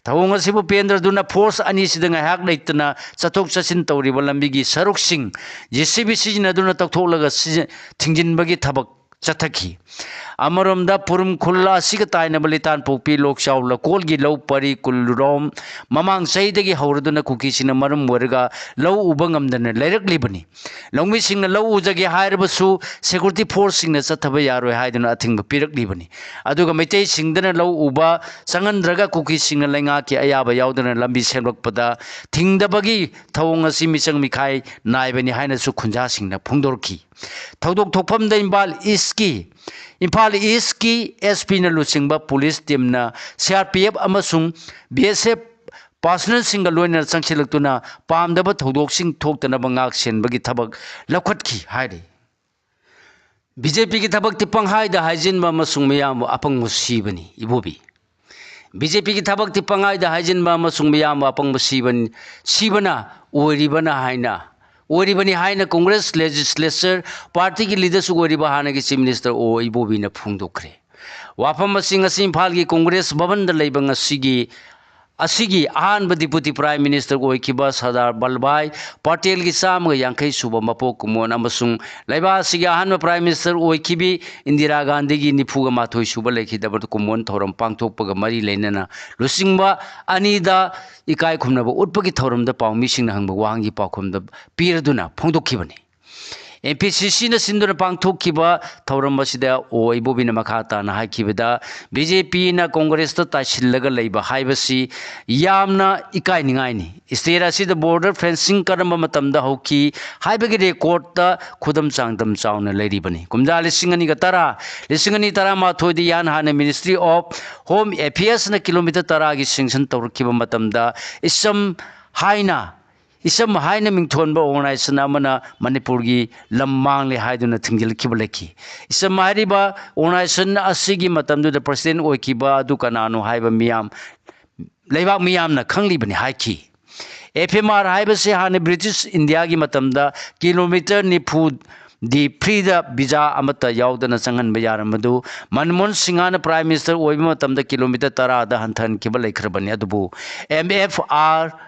ꯊꯧꯑꯣꯡ ꯑꯁꯤꯕꯨ ꯄꯦꯟꯗ꯭ꯔꯗꯨꯅ ꯐꯣꯔꯁ ꯑꯅꯤꯁꯤꯗ ꯉꯥꯏꯍꯥꯛ ꯂꯩꯇꯅ ꯆꯠꯊꯣꯛ ꯆꯠꯁꯤꯟ ꯇꯧꯔꯤꯕ ꯂꯝꯕꯤꯒꯤ ꯁꯔꯨꯛꯁꯤꯡ ꯖꯦ ꯁꯤ ꯕꯤ ꯁꯤꯖꯤꯟꯅꯗꯨꯅ ꯇꯧꯊꯣꯛꯂꯒ ꯁꯤꯖꯤ-, ꯊꯤꯡꯖꯤꯟꯕꯒꯤ ꯊꯕꯛ ꯆꯠꯊꯈꯤ꯫ ꯑꯃꯔꯣꯝꯗ ꯄꯨꯔꯨꯝ ꯈꯨꯜ ꯑꯁꯤꯒ ꯇꯥꯏꯅꯕ ꯂꯤꯇꯥꯟꯄꯣꯛꯄꯤ, ꯂꯣꯛꯆꯥꯎ, ꯂꯀꯣꯜꯒꯤ ꯂꯧ ꯄꯔꯤ ꯀꯨꯜꯔꯣꯝ ꯃꯃꯥꯡ ꯆꯍꯤꯗꯒꯤ ꯍꯧꯔꯗꯨꯅ ꯀꯨꯀꯤꯁꯤꯡꯅ ꯃꯔꯝ ꯑꯣꯏꯔꯒ ꯂꯧ ꯎꯕ ꯉꯝꯗꯅ ꯂꯩꯔꯛꯂꯤꯕꯅꯤ꯫ ꯂꯧꯃꯤꯁꯤꯡꯅ ꯂꯧ ꯎꯖꯒꯦ ꯍꯥꯏꯔꯕꯁꯨ ꯁꯦꯀ꯭ꯌꯨꯔꯤꯇꯤ ꯐꯣꯔꯁꯁꯤꯡꯅ ꯆꯠꯊꯕ ꯌꯥꯔꯣꯏ ꯍꯥꯏꯗꯨꯅ ꯑꯊꯤꯡꯕ ꯄꯤꯔꯛꯂꯤꯕꯅꯤ꯫ ꯑꯗꯨꯒ ꯃꯩꯇꯩꯁꯤꯡꯗꯅ ꯂꯧ ꯎꯕ ꯆꯪꯍꯟꯗ꯭ꯔꯒ ꯀꯨꯀꯤꯁꯤꯡꯅ ꯂꯩꯉꯥꯛꯀꯤ ꯑꯌꯥꯕ ꯌꯥꯎꯗꯅ ꯂꯝꯕꯤ ꯁꯦꯝꯂꯛꯄꯗ ꯊꯤꯡꯗꯕꯒꯤ ꯊꯧꯑꯣꯡ ꯑꯁꯤ ꯃꯤꯆꯪ ꯃꯤꯈꯥꯏ ꯅꯥꯏꯕꯅꯤ ꯍꯥꯏꯅꯁꯨ ꯈꯨꯟꯖꯥꯁꯤꯡꯅ ꯐꯣꯡꯗꯣꯔꯛꯈꯤ꯫ ꯊꯧꯗꯣꯛ ꯊꯣꯛꯐꯝꯗ ꯏꯝꯐꯥꯜ ꯏꯁꯀꯤ, ꯏꯝꯐꯥꯜ ꯏꯁꯀꯤ ꯑꯦꯁ ꯄꯤꯅ ꯂꯨꯆꯤꯡꯕ ꯄꯨꯂꯤꯁ ꯇꯤꯝꯅ ꯁꯤ ꯑꯥꯔ ꯄꯤ ꯑꯦꯐ ꯑꯃꯁꯨꯡ ꯕꯤ ꯑꯦꯁ ꯑꯦꯐ ꯄꯥꯔꯁꯅꯦꯜꯁꯤꯡꯒ ꯂꯣꯏꯅꯅ ꯆꯪꯁꯤꯜꯂꯛꯇꯨꯅ ꯄꯥꯝꯗꯕ ꯊꯧꯗꯣꯛꯁꯤꯡ ꯊꯣꯛꯇꯅꯕ ꯉꯥꯛ ꯁꯦꯟꯕꯒꯤ ꯊꯕꯛ ꯂꯧꯈꯠꯈꯤ ꯍꯥꯏꯔꯤ꯫ ꯕꯤ ꯖꯦ ꯄꯤꯒꯤ ꯊꯕꯛꯇꯤ ꯄꯪꯍꯥꯏꯗ ꯍꯥꯏꯖꯤꯟꯕ ꯑꯃꯁꯨꯡ ꯃꯤꯌꯥꯝꯕꯨ ꯑꯄꯪꯕ ꯁꯤꯕꯅꯤ, ꯏꯕꯣꯕꯤ꯫ ꯕꯤ ꯖꯦ ꯄꯤꯒꯤ ꯊꯕꯛꯇꯤ ꯄꯪꯍꯥꯏꯗ ꯍꯥꯏꯖꯤꯟꯕ ꯑꯃꯁꯨꯡ ꯃꯤꯌꯥꯝꯕꯨ ꯑꯄꯪꯕ ꯁꯤꯕꯅꯤ, ꯁꯤꯕꯅ ꯑꯣꯏꯔꯤꯕꯅ ꯍꯥꯏꯅ, ꯑꯣꯏꯔꯤꯕꯅꯤ ꯍꯥꯏꯅ ꯀꯣꯡꯒ꯭ꯔꯦꯁ ꯂꯦꯖꯤꯁꯂꯦꯆꯔ ꯄꯥꯔꯇꯤꯒꯤ ꯂꯤꯗꯔꯁꯨ ꯑꯣꯏꯔꯤꯕ ꯍꯥꯟꯅꯒꯤ ꯆꯤꯐ ꯃꯤꯅꯤꯁꯇꯔ ꯑꯣ ꯏꯕꯣꯕꯤꯅ ꯐꯣꯡꯗꯣꯛꯈ꯭ꯔꯦ꯫ ꯋꯥꯐꯝ ꯑꯁꯤ ꯉꯁꯤ ꯏꯝꯐꯥꯜꯒꯤ ꯀꯣꯡꯒ꯭ꯔꯦꯁ ꯚꯕꯟꯗ ꯂꯩꯕ ꯉꯁꯤꯒꯤ, ꯑꯁꯤꯒꯤ ꯑꯍꯥꯟꯕ ꯗꯤꯄꯨꯇꯤ ꯄ꯭ꯔꯥꯏꯝ ꯃꯤꯅꯤꯁꯇꯔ ꯑꯣꯏꯈꯤꯕ ꯁꯔꯗꯥꯔ ꯚꯜꯚꯥꯏ ꯄꯇꯦꯜꯒꯤ ꯆꯥꯝꯃꯒ ꯌꯥꯡꯈꯩ ꯁꯨꯕ ꯃꯄꯣꯛ ꯀꯨꯝꯑꯣꯟ ꯑꯃꯁꯨꯡ ꯂꯩꯕꯥꯛ ꯑꯁꯤꯒꯤ ꯑꯍꯥꯟꯕ ꯄ꯭ꯔꯥꯏꯝ ꯃꯤꯅꯤꯁꯇꯔ ꯑꯣꯏꯈꯤꯕꯤ ꯏꯟꯗꯤꯔꯥ ꯒꯥꯟꯙꯤꯒꯤ ꯅꯤꯐꯨꯒ ꯃꯥꯊꯣꯏ ꯁꯨꯕ ꯂꯩꯈꯤꯗꯕ ꯀꯨꯝꯑꯣꯟ ꯊꯧꯔꯝ ꯄꯥꯡꯊꯣꯛꯄꯒ ꯃꯔꯤ ꯂꯩꯅꯅ ꯂꯨꯆꯤꯡꯕ ꯑꯅꯤꯗ ꯏꯀꯥꯏ ꯈꯨꯝꯅꯕ ꯎꯠꯄꯒꯤ ꯊꯧꯔꯝꯗ ꯄꯥꯎꯃꯤꯁꯤꯡꯅ ꯍꯪꯕ ꯋꯥꯍꯪꯒꯤ ꯄꯥꯎꯈꯨꯝꯗ ꯄꯤꯔꯗꯨꯅ ꯐꯣꯡꯗꯣꯛꯈꯤꯕꯅꯤ꯫ ꯑꯦꯝ ꯄꯤ ꯁꯤ ꯁꯤꯅ ꯁꯤꯟꯗꯨꯅ ꯄꯥꯡꯊꯣꯛꯈꯤꯕ ꯊꯧꯔꯝ ꯑꯁꯤꯗ ꯑꯣ ꯏꯕꯣꯕꯤꯅ ꯃꯈꯥ ꯇꯥꯅ ꯍꯥꯏꯈꯤꯕꯗ, ꯕꯤ ꯖꯦ ꯄꯤꯅ ꯀꯣꯡꯒ꯭ꯔꯦꯁꯇ ꯇꯥꯏꯁꯤꯜꯂꯒ ꯂꯩꯕ ꯍꯥꯏꯕꯁꯤ ꯌꯥꯝꯅ ꯏꯀꯥꯏꯅꯤꯡꯉꯥꯏꯅꯤ꯫ ꯁ꯭ꯇꯦꯠ ꯑꯁꯤꯗ ꯕꯣꯔꯗꯔ ꯐꯦꯟꯁꯤꯡ ꯀꯔꯝꯕ ꯃꯇꯝꯗ ꯍꯧꯈꯤ ꯍꯥꯏꯕꯒꯤ ꯔꯦꯀꯣꯔꯠꯇ ꯈꯨꯗꯝ ꯆꯥꯡꯗꯝ ꯆꯥꯎꯅ ꯂꯩꯔꯤꯕꯅꯤ꯫ ꯀꯨꯝꯖꯥ ꯂꯤꯁꯤꯡ ꯑꯅꯤꯒ ꯇꯔꯥ, ꯂꯤꯁꯤꯡ ꯑꯅꯤ ꯇꯔꯥꯃꯥꯊꯣꯏꯗ ꯏꯍꯥꯟ ꯍꯥꯟꯅ ꯃꯤꯅꯤꯁꯇ꯭ꯔꯤ ꯑꯣꯐ ꯍꯣꯝ ꯑꯦꯐꯤꯌꯔꯁꯅ ꯀꯤꯂꯣꯃꯤꯇꯔ ꯇꯔꯥꯒꯤ ꯁꯦꯡꯁꯟ ꯇꯧꯔꯛꯈꯤꯕ ꯃꯇꯝꯗ ꯏꯆꯝ ꯍꯥꯏꯅ ꯏꯆꯝ ꯍꯥꯏꯅ ꯃꯤꯡꯊꯣꯟꯕ ꯑꯣꯔꯒꯅꯥꯏꯖꯦꯁꯟ ꯑꯃꯅ ꯃꯅꯤꯄꯨꯔꯒꯤ ꯂꯝ ꯃꯥꯡꯂꯦ ꯍꯥꯏꯗꯨꯅ ꯊꯤꯡꯖꯤꯜꯂꯛꯈꯤꯕ ꯂꯩꯈꯤ꯫ ꯏꯆꯝ ꯍꯥꯏꯔꯤꯕ ꯑꯣꯔꯒꯅꯥꯏꯖꯦꯁꯟ ꯑꯁꯤꯒꯤ ꯃꯇꯝꯗꯨꯗ ꯄ꯭ꯔꯁꯤꯗꯦꯟ ꯑꯣꯏꯈꯤꯕ ꯑꯗꯨ ꯀꯅꯥꯅꯣ ꯍꯥꯏꯕ ꯃꯤꯌꯥꯝ, ꯂꯩꯕꯥꯛ ꯃꯤꯌꯥꯝꯅ ꯈꯪꯂꯤꯕꯅꯤ ꯍꯥꯏꯈꯤ꯫ ꯑꯦꯐ ꯑꯦꯝ ꯑꯥꯔ ꯍꯥꯏꯕꯁꯤ ꯍꯥꯟꯅ ꯕ꯭ꯔꯤꯇꯤꯁ ꯏꯟꯗꯤꯌꯥꯒꯤ ꯃꯇꯝꯗ ꯀꯤꯂꯣꯃꯤꯇꯔ ꯅꯤꯐꯨ ꯗꯤ ꯐ꯭ꯔꯤꯗ ꯚꯤꯖꯥ ꯑꯃꯠꯇ ꯌꯥꯎꯗꯅ ꯆꯪꯍꯟꯕ ꯌꯥꯔꯝꯕꯗꯨ ꯃꯟꯃꯣꯍꯟ ꯁꯤꯡꯍꯅ ꯄ꯭ꯔꯥꯏꯝ ꯃꯤꯅꯤꯁꯇꯔ ꯑꯣꯏꯕ ꯃꯇꯝꯗ ꯀꯤꯂꯣꯃꯤꯇꯔ ꯇꯔꯥꯗ ꯍꯟꯊꯍꯟꯈꯤꯕ ꯂꯩꯈ꯭ꯔꯕꯅꯤ꯫ ꯑꯗꯨꯕꯨ M F R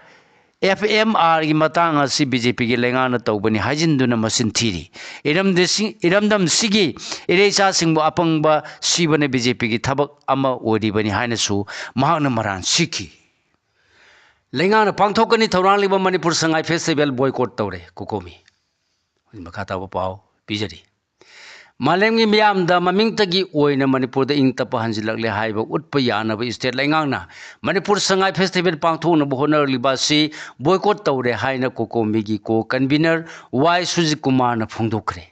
F M ꯑꯥꯔꯒꯤ ꯃꯇꯥꯡ ꯑꯁꯤ ꯕꯤ ꯖꯦ ꯄꯤꯒꯤ ꯂꯩꯉꯥꯛꯅ ꯇꯧꯕꯅꯤ ꯍꯥꯏꯖꯤꯟꯗꯨꯅ ꯃꯆꯤꯟ ꯊꯤꯔꯤ꯫ ꯏꯔꯝꯗꯁꯤ-, ꯏꯔꯝꯗꯝꯁꯤꯒꯤ ꯏꯔꯩꯆꯥꯁꯤꯡꯕꯨ ꯑꯄꯪꯕ ꯁꯤꯕꯅ ꯕꯤ ꯖꯦ ꯄꯤꯒꯤ ꯊꯕꯛ ꯑꯃ ꯑꯣꯏꯔꯤꯕꯅꯤ ꯍꯥꯏꯅꯁꯨ ꯃꯍꯥꯛꯅ ꯃꯔꯥꯟ ꯁꯤꯈꯤ꯫ ꯂꯩꯉꯥꯛꯅ ꯄꯥꯡꯊꯣꯛꯀꯅꯤ ꯊꯧꯔꯥꯡꯂꯤꯕ ꯃꯅꯤꯄꯨꯔ ꯁꯉꯥꯏ ꯐꯦꯁꯇꯤꯚꯦꯜ ꯕꯣꯏꯀꯣꯠ ꯇꯧꯔꯦ, ꯀꯣꯀꯣꯃꯤ꯫ ꯍꯧꯖꯤꯛ ꯃꯈꯥ ꯇꯥꯕ ꯄꯥꯎ ꯄꯤꯖꯔꯤ꯫ ꯃꯥꯂꯦꯝꯒꯤ ꯃꯤꯌꯥꯝꯗ ꯃꯃꯤꯡꯇꯒꯤ ꯑꯣꯏꯅ ꯃꯅꯤꯄꯨꯔꯗ ꯏꯪ ꯇꯞꯄ ꯍꯟꯖꯤꯜꯂꯛꯂꯦ ꯍꯥꯏꯕ ꯎꯠꯄ ꯌꯥꯅꯕ ꯏꯁꯇꯦꯠ ꯂꯩꯉꯥꯛꯅ ꯃꯅꯤꯄꯨꯔ ꯁꯉꯥꯏ ꯐꯦꯁꯇꯤꯚꯦꯜ ꯄꯥꯡꯊꯣꯛꯅꯕ ꯍꯣꯠꯅꯔꯛꯂꯤꯕ ꯑꯁꯤ ꯕꯣꯏꯀꯣꯠ ꯇꯧꯔꯦ ꯍꯥꯏꯅ ꯀꯣꯀꯣꯃꯤꯒꯤ ꯀꯣ ꯀꯟꯚꯤꯅꯔ ꯋꯥꯏ ꯁꯨꯖꯤꯠ ꯀꯨꯃꯥꯔꯅ ꯐꯣꯡꯗꯣꯛꯈ꯭ꯔꯦ꯫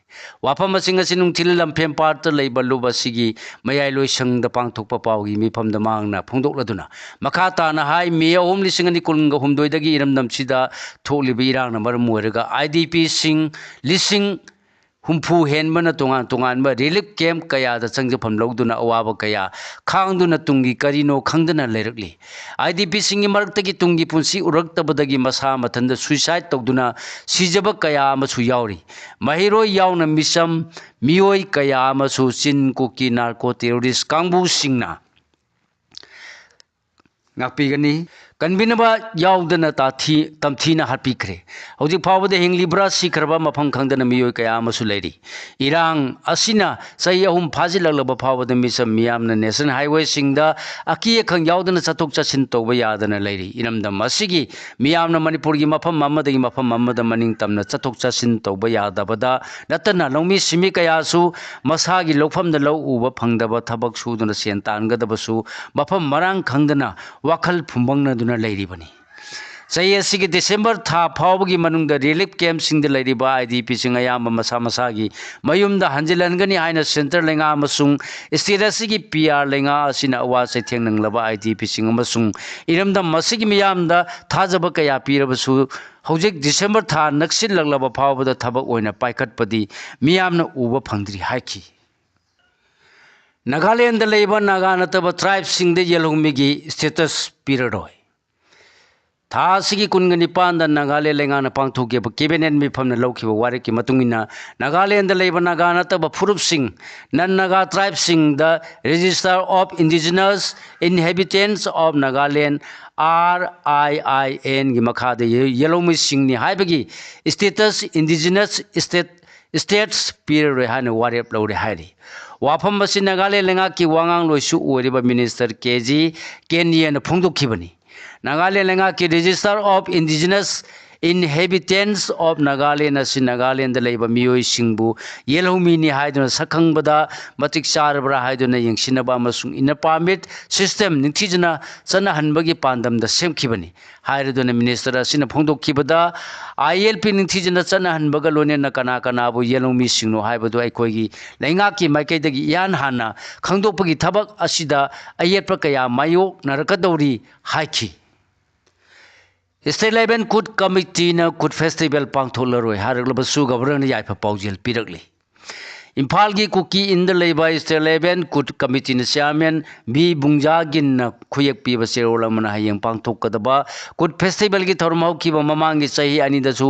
ꯋꯥꯐꯝ ꯑꯁꯤꯡ ꯑꯁꯤ ꯅꯨꯡꯊꯤꯜ ꯂꯝꯐꯦꯟ ꯄꯥꯠꯇ ꯂꯩꯕ ꯂꯨꯞ ꯑꯁꯤꯒꯤ ꯃꯌꯥꯏꯂꯣꯏꯁꯪꯗ ꯄꯥꯡꯊꯣꯛꯄ ꯄꯥꯎꯒꯤ ꯃꯤꯐꯝꯗ ꯃꯍꯥꯛꯅ ꯐꯣꯡꯗꯣꯛꯂꯗꯨꯅ ꯃꯈꯥ ꯇꯥꯅ ꯍꯥꯏ, ꯃꯦ ꯑꯍꯨꯝ ꯂꯤꯁꯤꯡ ꯑꯅꯤ ꯀꯨꯟꯒ ꯍꯨꯝꯗꯣꯏꯗꯒꯤ ꯏꯔꯝꯗꯝꯁꯤꯗ ꯊꯣꯛꯂꯤꯕ ꯏꯔꯥꯡꯅ ꯃꯔꯝ ꯑꯣꯏꯔꯒ ꯑꯥꯏ ꯗꯤ ꯄꯤꯁꯤꯡ ꯂꯤꯁꯤꯡ ꯍꯨꯝꯐꯨ ꯍꯦꯟꯕꯅ ꯇꯣꯉꯥꯟ ꯇꯣꯉꯥꯟꯕ ꯔꯤꯂꯤꯐ ꯀꯦꯝꯞ ꯀꯌꯥꯗ ꯆꯪꯖꯐꯝ ꯂꯧꯗꯨꯅ ꯑꯋꯥꯕ ꯀꯌꯥ ꯈꯥꯡꯗꯨꯅ ꯇꯨꯡꯒꯤ ꯀꯔꯤꯅꯣ ꯈꯪꯗꯅ ꯂꯩꯔꯛꯂꯤ꯫ ꯑꯥꯏ ꯗꯤ ꯄꯤꯁꯤꯡꯒꯤ ꯃꯔꯛꯇꯒꯤ ꯇꯨꯡꯒꯤ ꯄꯨꯟꯁꯤ ꯎꯔꯛꯇꯕꯗꯒꯤ ꯃꯁꯥ ꯃꯊꯟꯇ ꯁꯨꯏꯁꯥꯏꯠ ꯇꯧꯗꯨꯅ ꯁꯤꯖꯕ ꯀꯌꯥ ꯑꯃꯁꯨ ꯌꯥꯎꯔꯤ꯫ ꯃꯍꯩꯔꯣꯏ ꯌꯥꯎꯅ ꯃꯤꯆꯝ ꯃꯤꯑꯣꯏ ꯀꯌꯥ ꯑꯃꯁꯨ ꯆꯤꯟ ꯀꯨꯀꯤ ꯅꯥꯔꯀꯣ ꯇꯦꯔꯣꯔꯤꯁ ꯀꯥꯡꯕꯨꯁꯤꯡꯅ ꯉꯥꯛꯄꯤꯒꯅꯤ꯫ ꯀꯟꯕꯤꯅꯕ ꯌꯥꯎꯗꯅ ꯇꯥꯊꯤ-, ꯇꯝꯊꯤꯅ ꯍꯥꯠꯄꯤꯈ꯭ꯔꯦ꯫ ꯍꯧꯖꯤꯛ ꯐꯥꯎꯕꯗ ꯍꯤꯡꯂꯤꯕ꯭ꯔꯥ ꯁꯤꯈ꯭ꯔꯕ ꯃꯐꯝ ꯈꯪꯗꯅ ꯃꯤꯑꯣꯏ ꯀꯌꯥ ꯑꯃꯁꯨ ꯂꯩꯔꯤ꯫ ꯏꯔꯥꯡ ꯑꯁꯤꯅ ꯆꯍꯤ ꯑꯍꯨꯝ ꯐꯥꯖꯤꯜꯂꯛꯂꯕ ꯐꯥꯎꯕꯗ ꯃꯤꯆꯝ ꯃꯤꯌꯥꯝꯅ ꯅꯦꯁꯅꯦꯜ ꯍꯥꯏꯋꯦꯁꯤꯡꯗ ꯑꯀꯤ ꯑꯈꯪ ꯌꯥꯎꯗꯅ ꯆꯠꯊꯣꯛ ꯆꯠꯁꯤꯟ ꯇꯧꯕ ꯌꯥꯗꯅ ꯂꯩꯔꯤ꯫ ꯏꯔꯝꯗꯝ ꯑꯁꯤꯒꯤ ꯃꯤꯌꯥꯝꯅ ꯃꯅꯤꯄꯨꯔꯒꯤ ꯃꯐꯝ ꯑꯃꯗꯒꯤ ꯃꯐꯝ ꯑꯃꯗ ꯃꯅꯤꯡ ꯇꯝꯅ ꯆꯠꯊꯣꯛ ꯆꯠꯁꯤꯟ ꯇꯧꯕ ꯌꯥꯗꯕꯗ ꯅꯠꯇꯅ ꯂꯧꯃꯤ ꯁꯤꯟꯃꯤ ꯀꯌꯥꯁꯨ ꯃꯁꯥꯒꯤ ꯂꯧꯐꯝꯗ ꯂꯧ ꯎꯕ ꯐꯪꯗꯕ, ꯊꯕꯛ ꯁꯨꯗꯨꯅ ꯁꯦꯟ ꯇꯥꯟꯒꯗꯕꯁꯨ ꯃꯐꯝ ꯃꯔꯥꯡ ꯈꯪꯗꯅ ꯋꯥꯈꯜ ꯐꯨꯝꯕꯪꯅꯗꯨꯅ ꯂꯩꯔꯤꯕꯅꯤ꯫ ꯆꯍꯤ ꯑꯁꯤꯒꯤ ꯗꯤꯁꯦꯝꯕꯔ ꯊꯥ ꯐꯥꯎꯕꯒꯤ ꯃꯅꯨꯡꯗ ꯔꯤꯂꯤꯐ ꯀꯦꯝꯞꯁꯤꯡꯗ ꯂꯩꯔꯤꯕ ꯑꯥꯏ ꯗꯤ ꯄꯤꯁꯤꯡ ꯑꯌꯥꯝꯕ ꯃꯁꯥ ꯃꯁꯥꯒꯤ ꯃꯌꯨꯝꯗ ꯍꯟꯖꯤꯜꯍꯟꯒꯅꯤ ꯍꯥꯏꯅ ꯁꯦꯟꯇꯔ ꯂꯩꯉꯥꯛ ꯑꯃꯁꯨꯡ ꯁ꯭ꯇꯦꯠ ꯑꯁꯤꯒꯤ ꯄꯤ ꯑꯥꯔ ꯂꯩꯉꯥꯛ ꯑꯁꯤꯅ ꯑꯋꯥ ꯆꯩꯊꯦꯡ ꯅꯪꯂꯕ ꯑꯥꯏ ꯗꯤ ꯄꯤꯁꯤꯡ ꯑꯃꯁꯨꯡ ꯏꯔꯝꯗꯝ ꯑꯁꯤꯒꯤ ꯃꯤꯌꯥꯝꯗ ꯊꯥꯖꯕ ꯀꯌꯥ ꯄꯤꯔꯕꯁꯨ ꯍꯧꯖꯤꯛ ꯗꯤꯁꯦꯝꯕꯔ ꯊꯥ ꯅꯛꯁꯤꯜꯂꯛꯂꯕ ꯐꯥꯎꯕꯗ ꯊꯕꯛ ꯑꯣꯏꯅ ꯄꯥꯏꯈꯠꯄꯗꯤ ꯃꯤꯌꯥꯝꯅ ꯎꯕ ꯐꯪꯗ꯭ꯔꯤ ꯍꯥꯏꯈꯤ꯫ ꯅꯥꯒꯥꯂꯦꯟꯗ ꯂꯩꯕ ꯅꯥꯒꯥ ꯅꯠꯇꯕ ꯇ꯭ꯔꯥꯏꯕꯁꯤꯡꯗ ꯌꯦꯜꯍꯧꯃꯤꯒꯤ ꯁ꯭ꯇꯦꯇꯁ ꯄꯤꯔꯔꯣꯏ꯫ ꯊꯥ ꯑꯁꯤꯒꯤ ꯀꯨꯟꯒ ꯅꯤꯄꯥꯟꯗ ꯅꯥꯒꯥꯂꯦꯟ ꯂꯩꯉꯥꯛꯅ ꯄꯥꯡꯊꯣꯛꯈꯤꯕ ꯀꯦꯕꯤꯅꯦꯠ ꯃꯤꯐꯝꯅ ꯂꯧꯈꯤꯕ ꯋꯥꯔꯦꯞꯀꯤ ꯃꯇꯨꯡ ꯏꯟꯅ, ꯅꯥꯒꯥꯂꯦꯟꯗ ꯂꯩꯕ ꯅꯥꯒꯥ ꯅꯠꯇꯕ ꯐꯨꯔꯨꯞꯁꯤꯡ, non Naga tribeꯁꯤꯡꯗ Register of Indigenous Inhabitants of Nagaland, R I I N ꯒꯤ ꯃꯈꯥꯗ ꯌꯦꯜꯍꯧꯃꯤꯁꯤꯡꯅꯤ ꯍꯥꯏꯕꯒꯤ status indigenous state status ꯄꯤꯔꯔꯣꯏ ꯍꯥꯏꯅ ꯋꯥꯔꯦꯞ ꯂꯧꯔꯦ ꯍꯥꯏꯔꯤ꯫ ꯋꯥꯐꯝ ꯑꯁꯤ ꯅꯥꯒꯥꯂꯦꯟ ꯂꯩꯉꯥꯛꯀꯤ ꯋꯥꯉꯥꯡꯂꯣꯏꯁꯨ ꯑꯣꯏꯔꯤꯕ ꯃꯤꯅꯤꯁꯇꯔ ꯀꯦ ꯖꯤ ꯀꯦꯟꯌꯦꯅ ꯐꯣꯡꯗꯣꯛꯈꯤꯕꯅꯤ꯫ ꯅꯥꯒꯥꯂꯦꯟ ꯂꯩꯉꯥꯛꯀꯤ Register of Indigenous Inhabitants of Nagaland ꯑꯁꯤ ꯅꯥꯒꯥꯂꯦꯟꯗ ꯂꯩꯕ ꯃꯤꯑꯣꯏꯁꯤꯡꯕꯨ ꯌꯦꯜꯍꯧꯃꯤꯅꯤ ꯍꯥꯏꯗꯨꯅ ꯁꯛꯈꯪꯕꯗ ꯃꯇꯤꯛ ꯆꯥꯔꯕ꯭ꯔꯥ ꯍꯥꯏꯗꯨꯅ ꯌꯦꯡꯁꯤꯟꯅꯕ ꯑꯃꯁꯨꯡ inner permit system ꯅꯤꯡꯊꯤꯖꯅ ꯆꯠꯅꯍꯟꯕꯒꯤ ꯄꯥꯟꯗꯝꯗ ꯁꯦꯝꯈꯤꯕꯅꯤ ꯍꯥꯏꯔꯗꯨꯅ ꯃꯤꯅꯤꯁꯇꯔ ꯑꯁꯤꯅ ꯐꯣꯡꯗꯣꯛꯈꯤꯕꯗ, I L P ꯅꯤꯡꯊꯤꯖꯅ ꯆꯠꯅꯍꯟꯕꯒ ꯂꯣꯏꯅꯅ ꯀꯅꯥ ꯀꯅꯥꯕꯨ ꯌꯦꯜꯍꯧꯃꯤꯁꯤꯡꯅꯣ ꯍꯥꯏꯕꯗꯨ ꯑꯩꯈꯣꯏꯒꯤ ꯂꯩꯉꯥꯛꯀꯤ ꯃꯥꯏꯀꯩꯗꯒꯤ ꯏꯍꯥꯟ ꯍꯥꯟꯅ ꯈꯪꯗꯣꯛꯄꯒꯤ ꯊꯕꯛ ꯑꯁꯤꯗ ꯑꯌꯦꯠꯄ ꯀꯌꯥ ꯃꯥꯌꯣꯛꯅꯔꯛꯀꯗꯧꯔꯤ ꯍꯥꯏꯈꯤ꯫ State Level Kut Committeeꯅ Kut Festival ꯄꯥꯡꯊꯣꯛꯂꯔꯣꯏ ꯍꯥꯏꯔꯛꯂꯕꯁꯨ ꯒꯕꯔꯅꯔꯅ ꯌꯥꯏꯐ ꯄꯥꯎꯖꯦꯜ ꯄꯤꯔꯛꯂꯤ꯫ ꯏꯝꯐꯥꯜꯒꯤ ꯀꯨꯀꯤ ꯏꯟꯗ ꯂꯩꯕ State Level Kut Committeeꯅ chairman ꯕꯤ ꯕꯨꯡꯖꯥꯒꯤꯟꯅ ꯈꯨꯌꯦꯛ ꯄꯤꯕ ꯆꯦꯔꯣꯜ ꯑꯃꯅ ꯍꯌꯦꯡ ꯄꯥꯡꯊꯣꯛꯀꯗꯕ Kut Festivalꯒꯤ ꯊꯧꯔꯝ ꯍꯧꯈꯤꯕ ꯃꯃꯥꯡꯒꯤ ꯆꯍꯤ ꯑꯅꯤꯗꯁꯨ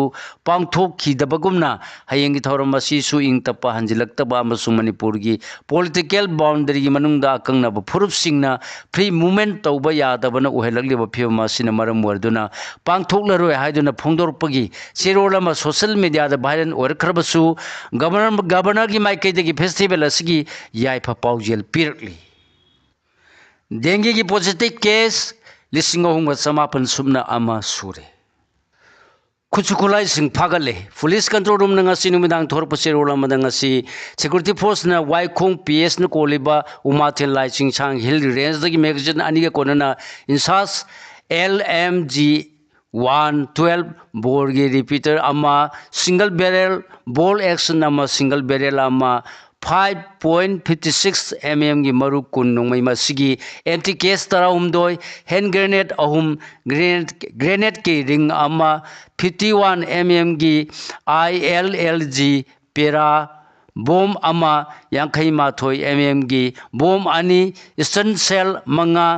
ꯄꯥꯡꯊꯣꯛꯈꯤꯗꯕꯒꯨꯝꯅ ꯍꯌꯦꯡꯒꯤ ꯊꯧꯔꯝ ꯑꯁꯤꯁꯨ ꯏꯪ ꯇꯞꯄ ꯍꯟꯖꯤꯜꯂꯛꯇꯕ ꯑꯃꯁꯨꯡ ꯃꯅꯤꯄꯨꯔꯒꯤ political boundaryꯒꯤ ꯃꯅꯨꯡꯗ ꯑꯀꯛꯅꯕ ꯐꯨꯔꯨꯞꯁꯤꯡꯅ free movement ꯇꯧꯕ ꯌꯥꯗꯕꯅ ꯑꯣꯏꯍꯜꯂꯛꯂꯤꯕ ꯐꯤꯕꯝ ꯑꯁꯤꯅ ꯃꯔꯝ ꯑꯣꯏꯔꯗꯨꯅ ꯄꯥꯡꯊꯣꯛꯂꯔꯣꯏ ꯍꯥꯏꯗꯨꯅ ꯐꯣꯡꯗꯣꯔꯛꯄꯒꯤ ꯆꯦꯔꯣꯜ ꯑꯃ social mediaꯗ viral ꯑꯣꯏꯔꯛꯈ꯭ꯔꯕꯁꯨ, ꯒꯕꯔꯅꯔ, ꯒꯕꯔꯅꯔꯒꯤ ꯃꯥꯏꯀꯩꯗꯒꯤ festival ꯑꯁꯤꯒꯤ ꯌꯥꯏꯐ ꯄꯥꯎꯖꯦꯜ ꯄꯤꯔꯛꯂꯤ꯫ ꯗꯦꯡꯒꯤꯒꯤ positive case ꯂꯤꯁꯤꯡ ꯑꯍꯨꯝꯒ ꯆꯃꯥꯄꯟ ꯁꯨꯞꯅ ꯑꯃ ꯁꯨꯔꯦ꯫ ꯈꯨꯠꯁꯨ ꯈꯨꯠꯂꯥꯏꯁꯤꯡ ꯐꯥꯒꯠꯂꯦ꯫ Police control roomꯅ ꯉꯁꯤ ꯅꯨꯃꯤꯗꯥꯡ ꯊꯣꯔꯛꯄ ꯆꯦꯔꯣꯜ ꯑꯃꯗ ꯉꯁꯤ security forceꯅ ꯋꯥꯏꯈꯣꯡ P Sꯅ ꯀꯣꯜꯂꯤꯕ ꯎꯃꯥꯊꯦꯜ ꯂꯥꯏꯆꯤꯡꯁꯥꯡ Hill Rangeꯗꯒꯤ magazine ꯑꯅꯤꯒ ꯀꯣꯟꯅꯅ INSAS L M G one twelve boreꯒꯤ repeater ꯑꯃ, single barrel bolt action ꯑꯃ, single barrel ꯑꯃ, five point fifty six MMꯒꯤ ꯃꯔꯨ ꯀꯨꯟ ꯅꯣꯡꯃꯩ ꯃꯁꯤꯒꯤ M T case ꯇꯔꯥꯍꯨꯝꯗꯣꯏ, hand grenade ꯑꯍꯨꯝ, grenade, grenadeꯀꯤ ring ꯑꯃ, fifty one MMꯒꯤ ILLG para bomb ꯑꯃ, ꯌꯥꯡꯈꯩ ꯃꯥꯊꯣꯏ ꯑꯦꯝ ꯑꯦꯝꯒꯤ ꯕꯣꯝ ꯑꯅꯤ, ꯏꯁꯇꯟ ꯁꯦꯜ ꯃꯉꯥ,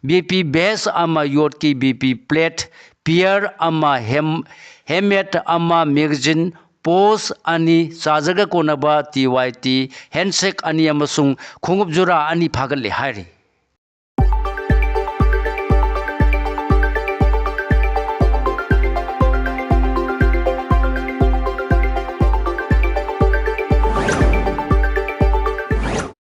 ꯕꯤ ꯄꯤ ꯚꯦꯁ ꯑꯃ, ꯌꯣꯠꯀꯤ ꯕꯤ ꯄꯤ ꯄ꯭ꯂꯦꯠ, ꯄꯤꯌꯔ ꯑꯃ, ꯍꯦꯝ-, ꯍꯦꯜꯃꯦꯠ ꯑꯃ, ꯃꯦꯒꯥꯖꯤꯟ ꯄꯣꯁ ꯑꯅꯤ, ꯆꯥꯔꯖꯔꯒ ꯀꯣꯟꯅꯕ ꯇꯤ ꯋꯥꯏ ꯇꯤ ꯍꯦꯟꯁꯦꯛ ꯑꯅꯤ ꯑꯃꯁꯨꯡ ꯈꯣꯡꯎꯞ ꯖꯨꯔꯥ ꯑꯅꯤ ꯐꯥꯒꯠꯂꯦ ꯍꯥꯏꯔꯤ꯫